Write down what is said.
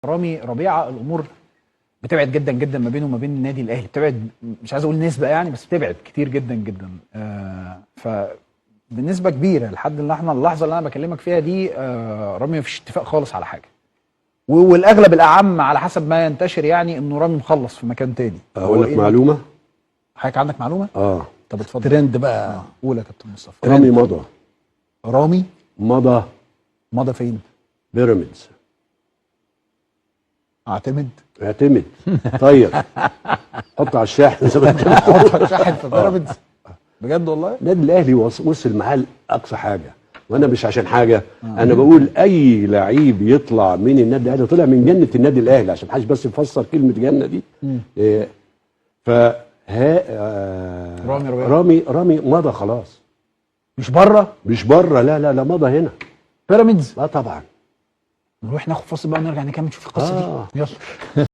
رامي ربيعة الامور بتبعد جدا جدا ما بينه وما بين النادي الاهلي، بتبعد، مش عايز اقول نسبه يعني، بس بتبعد كتير جدا جدا. فبنسبه كبيرة لحد اللي احنا اللحظة اللي انا بكلمك فيها دي، رامي مفيش اتفاق خالص على حاجة، والاغلب الاعم على حسب ما ينتشر يعني انه رامي مخلص في مكان تاني. اقول هو لك إيه؟ معلومة. حضرتك عندك معلومة؟ اه. طب اتفضل. ترند بقى. قول يا كابتن مصطفى. رامي مضى. رامي مضى. مضى فين؟ بيراميدز. اعتمد. اعتمد، طيب حط على الشاحن زي ما انت حط شاحن في بيراميدز بجد والله؟ النادي الاهلي وصل معاه لاقصى حاجة، وانا مش عشان حاجة، انا بقول اي لعيب يطلع من النادي الاهلي طلع من جنة النادي الاهلي، عشان محدش بس يفسر كلمة جنة دي. إيه، فها رامي ربيعة. رامي مضى خلاص. مش بره؟ مش بره، لا لا لا، مضى هنا بيراميدز. لا طبعا. نروح ناخد فاصل بقى ونرجع نكمل نشوف القصة دي. يلا.